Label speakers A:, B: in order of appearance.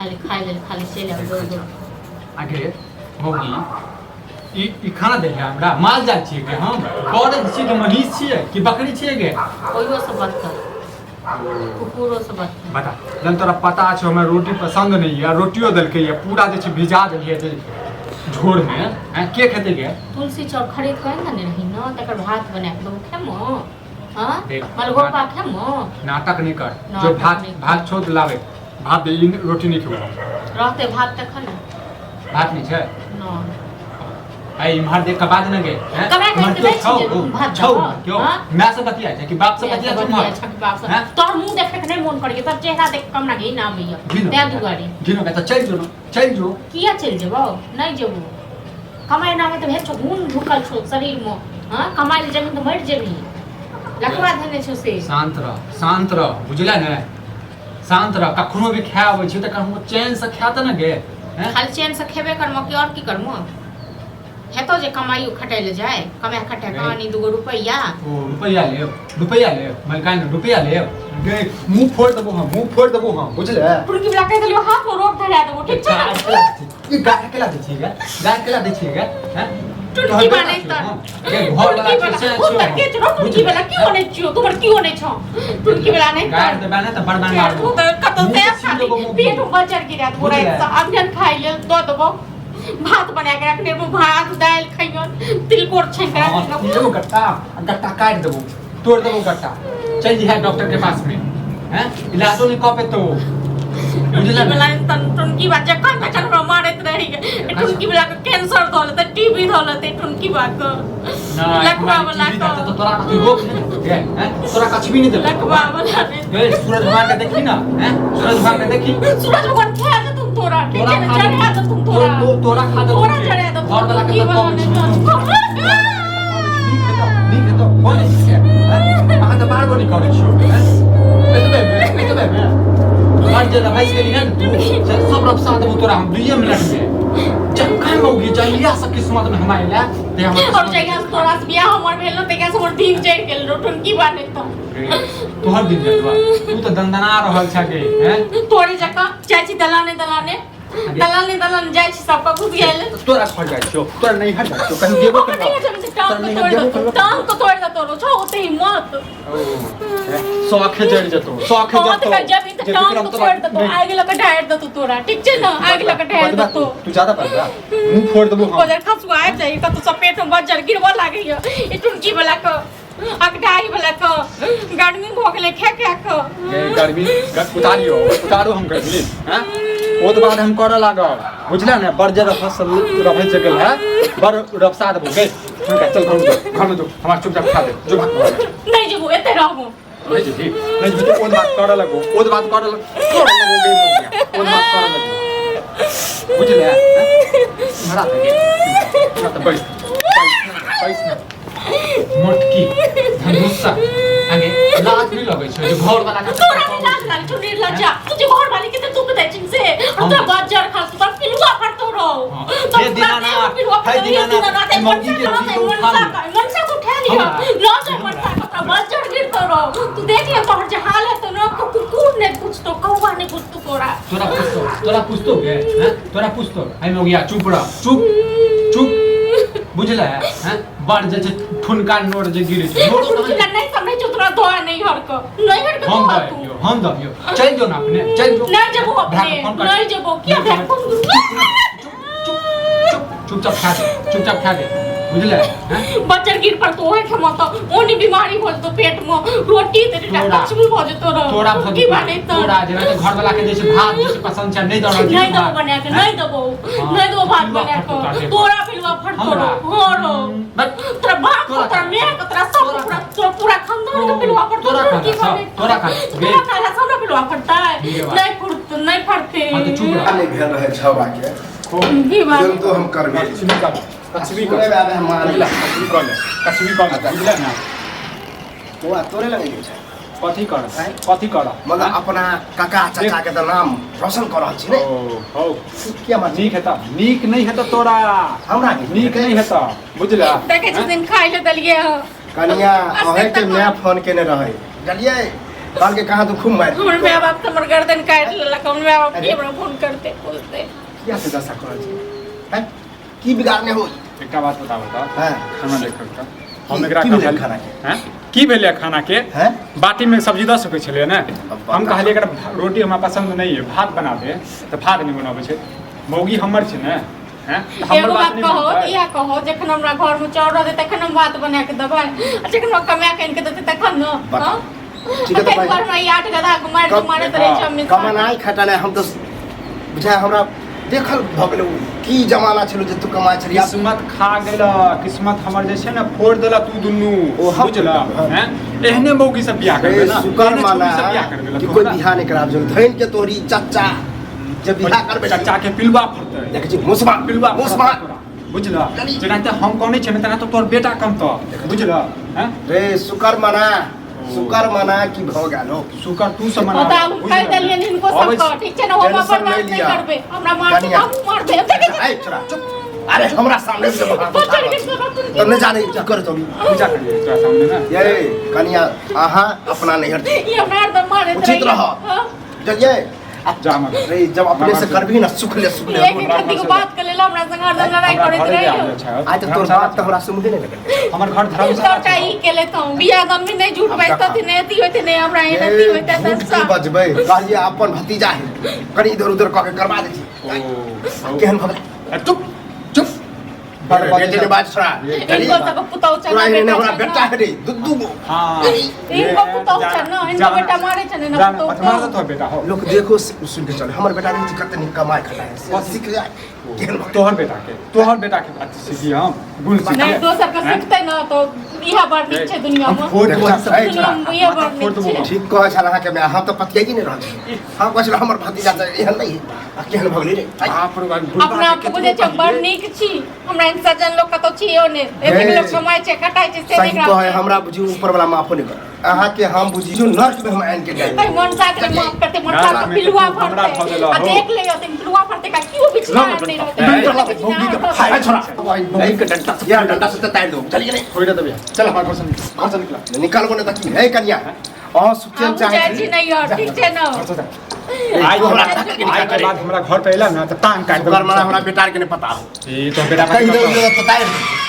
A: खाली खाइ लेल खाली चलि आबै दौड़ दौड़।
B: आगे मौगी, ई ई खाना देलियै हमरा? माल जाल छियै गे हम? बड़द छियै कि महींस छियै कि बकरी छियै गे?
A: ओहियो से बदतर, कुकुरो से बदतर।
B: बता, जन तोरा पता छौ हमरा रोटी पसंद नहीं है, रोटियो देलकै ये पूरा जे छै भिजा देलियै जे झोर में। हैं, के खेतै गे?
A: तुलसी चाउर खरीद कऽ आनि ने रही ने, तकर भात बना कऽ देबो, खेमो? हाँ?
B: देख,
A: मलगोपा खेमो?
B: नाटक नहीं कर। जो
A: नाटक
B: भात
A: नहीं कर।
B: भात छोड़, लावे भात दे, ई रोटी नहीं खेबो।
A: रहते भात तखन ने।
B: भात नहीं छै?
A: न।
B: आई इम्हर देख के बाज न गे, हैं?
A: ककरा
B: इम्हर
A: कहि के
B: केओ
A: दै छी
B: छौ?
A: जे भात
B: छौ
A: दहऽ?
B: क्यों?
A: हाँ?
B: माय से बतिया छै कि बाप से बतिया छै उम्हर?
A: बाप से।
B: हैं?
A: तोहर मुंह देखे के नहीं मन करिए, तोहर चेहरा देख के हमरा घिन आबैया।
B: घिन
A: तैं दुआरे।
B: घिन के तऽ चलि जो ने, चलि जो।
A: किया चलि जेबौ? नहीं जेबौ। कमाइ नामे तऽ भेल छौ, घून ढुकल छौ शरीर में। हाँ, कमाइ लए जेबही तऽ मरि जेबही, लकवा धेने छौ से।
B: शांत रह, शांत रह, बुझले ने? शांत रह। कखनो भी खाए अबै छी तऽ कखनो चैन से खाए तऽ ने गे, हैं?
A: खाली चैन से खेबे करमो कि और की करमो? हेतो जे कमाइयो खटाइ लए जाय, कमाइ खटाइ
B: नहीं।
A: कहानी दूगो रुपैआ।
B: ओ रुपैआ लेब, रुपैआ लेब, मलकाइन, रुपैआ लेब गे? मुंह फोड़ देबो हम, मुंह फोड़ देबो हम, बुझले?
A: पुरकी वाला कहि देलियो, हाथ में रोक धरा देबो, ठीक छै ने?
B: ई गाय केला दै छियै गे? गाय केला दै छियै गे, हैं?
A: टुटकी वाला नहि तऽ
B: गे घर वाला
A: टुटकी वाला
B: छै से
A: ओ
B: छियौ
A: तऽ के छौ? टुटकी वाला क्यों नहि छियौ? तोहर क्यों नहि छौ? टुटकी वाला नहि।
B: गाय देबे ने तऽ बड़ बड़ मारबो।
A: तू तऽ कतौ
B: मुँह
A: से
B: के छील
A: खाली
B: देबो मुँह।
A: पेट में बजर गिरा देबो।
B: बुझले?
A: राति से अभियन खाइ लेल दऽ देबो, भात बना के रखने रहबो, भात दालि खइयन, तिलकोर छानि के
B: हाँ,
A: रखने रहबो।
B: लेबो गट्टा आ गट्टा काटि देबो, तोड़ देबो गट्टा। चलि जइहे डॉक्टर के पास में, हैं? इलाजो नहीं कऽ पेतो, बुझले?
A: टुनकी वाला तन टुनकी बा जखन तखन हमरा मारैत रही। टुनकी वाला के कैंसर धऽ लेतै, टीबी धऽ लेतै टुनकी बा के।
B: नहीं,
A: लकवा वाला
B: टीवी
A: के।
B: तो तोरा कथी रोक नहीं गे, हैं? तोरा कछ भी नहीं देलको।
A: लकवा वाला ने।
B: गे, सूरज भगवान के देखी ना, हैं? सूरज भगवान के देखी।
A: सूरज भगवान खा दे तुम तोरा, ठीक
B: तोरा
A: है?
B: खा
A: जरा
B: देतौ।
A: दे तुम तोरा।
B: तोरा खा देतौ।
A: तोरा जरा दे।
B: घर वाला के
A: टुनकी
B: तऽ
A: वाला
B: कम
A: ने।
B: छै। नीक हेतौ, नीक हेतौ, करै छियै, हैं? अहाँ तऽ बारबो नहि करै छियौ, हैं? एतबे मे, एतबे मे घर जे रभसि गेली ने तू से सब रभसा देबौ तोरा हम 2 मिनट मे। जखन मौगी जहिया से किस्मत में हम आइला ते हमर
A: और जहिया से तोरा से बियाह हमर भेल न, तहिया से हमर दिन चढ़ि गेल रौ, टुनकी बा नहि तऽ।
B: तोहर दिन जतबा तू तऽ दनदना रहल छह गे, हैं?
A: तोरे जकाँ जाइ छी दलाने दलाने, दलाने दलाने जाइ छी सबके घुस गेल।
B: तोरा घर जाइ छियौ, तोरा नैहर जाइ छियौ, कहीं गेबो
A: हमरा
B: करबौ?
A: नहि जमीन, टांग के तोड़ि देतौ, टांग के तोड़ि देतौ रौ, छौ ओते हिम्मत।
B: शौखे जरि जेतौ, शौखे
A: हाँ
B: जरतौ।
A: तऽ जबी तऽ
B: जे
A: टांग
B: विक्रम
A: के
B: तोरा
A: तोड़ि देतौ,
B: नहि-
A: आगि लऽ कऽ ढारि देतौ तोरा, ठीक छै ने? आगि लऽ कऽ ढारि
B: बजबा
A: देतौ।
B: तू ज्यादा बजबा, मुंह फोड़ देबो हम।
A: बजर खसुआ आबि जाइ कतौ सब, पेट में बजर गिरबऽ लागैया ई टुनकी वाला के, अकडाही वाला के। गर्मी भऽ गेलै खे खे के।
B: ये गर्मी उतारियो, उतारू हम गर्मी, हैं? ओ तो बाद हम करऽ लागब, बुझला ने? बड़ जे रफस रफस जगल है, बड़ रफसा देबो गे। ठीक है, चल घर में जो, घर में जो। हमार चुपचाप खा दे, जो भाग घर में।
A: नहि जेबो, एते रहबो।
B: नहीं जेबही, नहीं जेबही तो ओद बात करऽ लगो, ओद बात करऽ लगो, करऽ लगो गे मौगिया, ओद बात करऽ लगो, बुझले, हैं? मरा दे गे। हमरा तऽ बैस, बैस ना, बैस ना। मोटकी धनुषा, आगे लाज नहीं लगै छै जे घर वाला के?
A: तोरा नहि लाज लागै छौ? निर्लज्जा, तू जे घर वाली के तऽ दुख दै छिन से हम तोरा बज्जर खास, तोरा पिलुआ फटतो रहो।
B: हाँ।
A: तोरा
B: हे दीनानाथ,
A: पिलुआ
B: हे
A: फटतो, हे
B: दीनानाथ,
A: दीनानाथ,
B: ई मौगी के
A: मनसा
B: रोटी के उठा
A: मनसा
B: लिअ।
A: के, मनसा के उठा लिअ।
B: हमरा।
A: लऽ जा मनसा के, तोरा बज्जर गिरतो रहो। तू देख ले तोहर जे हाल हेतौ ने, कुकुर नहि पूछतो, कौआ नहि पूछतो तोरा।
B: तोरा पूछतो? तोरा पूछतो गे, हैं? तोरा पूछतो? आई मौगिया, चुप रह, चुप, चुप, बुझले, हैं? बड़ जे छै ठुनका नोर जे गिरै छै, नोरो कहाँ
A: टुनकी नहि समझै छौ, तोरा धोआ नहीं हरक, नहीं हरक
B: हम
A: धोआ
B: दऽ
A: तू।
B: अबियौ, हम दऽ अबियौ। चलि जो ने अपने, चलि जो।
A: नहीं जेबो
B: भए
A: अपने।
B: के फोन कर।
A: नहीं जेबो। किया
B: नहीं
A: भए
B: जेबै।
A: फोन?
B: चुप, चुप, चुप, चुपचाप खा दे, चुपचाप खा दे, बुझले, हैं?
A: बच्चर गिर पर तो ओहे खेमो तो ओनी बीमारी हो जेतो पेट में, रोटी ते टा
B: तोरा-
A: कचमू भ जेतो रो।
B: तोरा भऽ
A: की
B: जेतौ।
A: बने तो?
B: तोरा जेना तऽ घर वाला के जे छै भात जे छै पसंद छै, नहि दऽ रहल छै
A: नहीं देबो
B: भात।
A: बना के, नहीं देबो।
B: हाँ।
A: नहीं देबो भात
B: पिलुआ
A: बना
B: फटतो
A: के।
B: तोरा।
A: तोरा पिलुआ फटतो
B: हमरा?
A: रो, हाँ रो।
B: बट
A: तोरा बाप
B: तोरा
A: को, तोरा
B: खा।
A: My को, तोरा सब
B: तोरा
A: पूरा
B: खा।
A: तोरा पूरा खानदान के
B: ओ,
A: पिलुआ फटतो।
B: तोरा
A: तोरा
B: खा
A: की
B: सब,
A: बने?
B: तोरा खा।
A: तोरा खा सब ना पिलुआ फटता है।
B: ठीक है बात।
A: नहीं फुटते, नहीं फटते।
B: हाँ तो चुप रह।
C: नहि भेल रहै छौड़ा के
A: की बात?
C: जब तो हम करबे।
B: कछबी कर, कछबी कर।
C: सुनै मे आबे हम मारै।
B: बुझला? कछबी कर ले, कछबी कर ले, बुझला ना?
C: बौआ, तोरे लगे गेल छै।
B: कथी कर, कथी कर?
C: मतलब अपना काका चाचा के तऽ नाम रोशन कऽ रहल छी ने।
B: ओ हौ।
C: किया मार?
B: नीक हेतऽ, नीक नहि हेतऽ तोरा।
C: हमरा की?
B: नीक नहि हेतऽ, बुझला?
A: देखै छथिन, खाइ लए देलियै हँ।
C: कनिया, अहेंके माय फोन केने रहै, बुझलियै? कहल के कहाँ तू खूब मार
A: हमर माय बाप तऽ हमर गर्दन काटि लेलक। हमर माय बाप की हमरा फोन करते पूछते?
B: किया से दशा करल छै?
C: हैं? की बिगाड़ने हो?
B: एकटा बात बताबू तऽ।
C: हाँ।
B: खाना देखल तऽ हम एकरा
C: की भेलै
B: कहल
C: खाना के?
B: हैं? की भेलै खाना के?
C: हैं?
B: बाटी में सब्जी दऽ सकै छलियै ने?
C: अब
B: हम
C: बता।
B: कहलियै एकरा रोटी हमरा पसन्द नहि है, भात बना दे, तऽ भात नहि बनाबै छै। मौगी हमर छै ने, हैं? तऽ हमर
A: एगो
B: बात
A: बात
B: नहि
A: कहो,
B: मानतै?
A: इएह कहो, जखन हमरा घर में चाउर रहतै तखन हम भात बना के देबै, आ जखन हमरा कमा के आनि के देतै तखन ने?
C: बताउ।
A: हाँ?
C: ठीक है, तऽ
A: ताहि
C: भाई-
A: दुआरे हमरा ई आठ गधा के मारि मारैत रहै छै हमेशा।
C: कमानाइ खटानाइ हम तऽ बुझाय हमरा देखल भऽ गेलै ओ की जमाना छलै जे तू कमाइ छली आब।
B: किस्मत खा गेल, किस्मत हमर जे छै ने फोड़ देला तू दुनू।
C: ओ हम
B: बुझल?
C: हाँ।
B: हैं? एहने मौगी सब बियाह
C: ए,
B: करबे ना,
C: शुकर
B: एहने
C: माना
B: छौरी सब बियाह करबे
C: कि कोई बियाह नहि कराब जो धनि के तोरी चचा जे बियाह करबे।
B: चचा के पिलुआ फड़तै।
C: देखै छी मुसमा
B: पिलुआ
C: मुसमा
B: फड़तै तोरा, बुझल?
C: चली।
B: जेनाहिते हम कहने छियै ने तेना तो तोहर बेटा कमतौ, बुझल? हैं?
C: रे शुकर मना, शुकर मना कि भऽ गेल हो।
B: शुकर तू सब मना।
A: ओ तऽ हम कहि देलियनि हिनको
B: अबै
A: सबके, ठीक छै ने? हम
C: टेंशन
A: अपन
C: नहि
A: बात नहि
C: लिअ।
A: करबै। हमरा मारतै तऽ
C: कनिया।
A: हमहूँ मारबै। हम देखै छी।
C: ऐ छोरा चुप, अरे हमरा सामने से बाहर
A: पकड़ के तोरा
C: तऽ नहि जाने की कर तोरी।
B: पूजा करियै तोरा सामने ने।
C: ये कनिया, अहाँ अपना नैहर जाउ।
A: ई हमरा हरदम मारैत
C: उचित
A: रहैया।
C: रहब।
A: हाँ।
C: बुझलियै? आ
B: जा हमर घर।
C: रे जब अपने से करबही ना सुख ले सुख ले।
A: एक एक रत्ती के बात के लेल हमरा संग हरदम लड़ाई
B: हमरा
A: करैत
B: घरे
A: रहैया।
B: आबै छै।
C: आइ तऽ तोर बात तऽ हमरा सुनबे नहि लगल।
B: हमर घर धर्मशाला
A: सबटा
B: छै।
A: ई केले तो बियाह दान में नहीं झूठ
C: अब
A: बाजतथिन, नहि अथी होइते, नहि हमरा एहन अथी होइते।
C: झूठ की
A: तऽ
C: बजबै? कहलियै अपन भतीजा है, कनि इधर उधर कऽ के करवा दै छी।
B: ओ,
C: केहन भऽ गेलै?
B: ए, चुप चुप, बड़
C: बड़ बेटे बात छोड़ा।
A: इनको सबके पुतहु छै
C: तोरा
A: ने,
C: एहन
A: बेटा
C: हमरा
A: छै
C: बेटा
A: ने।
C: है रे दू दू गो।
B: हाँ।
A: इनको पुतहु छै ने, इनको बेटा मारै छै ने
B: जान
A: पुतहु
B: पथमार
A: के।
B: तोहर बेटा हो।
C: लोक देखो सुन के चले, हमर बेटा रहै छै कते नीक कमाइ खटाइ से सीख जाय। केहन भऽ गेलै?
B: तोहर बेटा के बात सीखी हम गुण सीखी।
A: नहीं, दोसर के
B: हैं?
A: सीखते ना तो इहा बड़ नीक छै दुनिया
B: हम
A: में।
B: फोड़ देबो।
C: देखो, ऐ
A: दुनिया में इहा बड़
B: फोड़
A: नीक
B: देबो।
A: छै।
C: ठीक कहै छल अहाँके माय, हम तऽ पतियाइ नहि रहल छी। हम कहै छलहुँ हमर भतीजा तऽ एहन नहि है, आ केहन भऽ गेलै रे? आइ,
B: बाप रे बाप, बुढ़बा
A: अपना आपके
B: के
A: बुझै छै हम बड़ नीक छी, हमरा एहन सज्जन लोग कतौ छियो ने। एतेक
C: हे।
A: लोग कमाइ छै खटाइ छै से
C: सही
A: नहि
C: कहै, हमरा बुझी ऊपर वाला माफो नहि कर अहाँके, हम बुझी जो नर्क में हम आनि के
A: अरे
C: जाय।
A: मनसा के माफ करते, मनसा
B: ना,
A: के पिलुआ
B: ना, हमरा
A: फड़ते
B: भऽ गेल
A: आ
B: हो।
A: देख ले होते पिलुआ फड़ते का क्यों बिछना नहीं रहते।
B: डंडा लाओ, मौगी के
C: हाय छोड़ा,
B: मौगी के डंडा से
C: यार डंडा से तऽ तारि दो, चलिए नहीं।
B: फोड़ देबै। चल हमरा घर से निकल, घर से निकल।
C: निकालबो नहि तऽ की है कनिया, अहाँ सुचल
A: हम
C: चाहै
A: जाइ छी
C: छी।
A: नहीं यार, ठीक छै ना?
B: घर से जा। आइ
C: हमरा
B: आइ के बाद हमरा घर पे एला ना तऽ टांग काटि
C: शुकर मना हमरा बेटा के नहि पता हो।
B: ई तो बेटा
C: कहि दो तऽ तारि दो।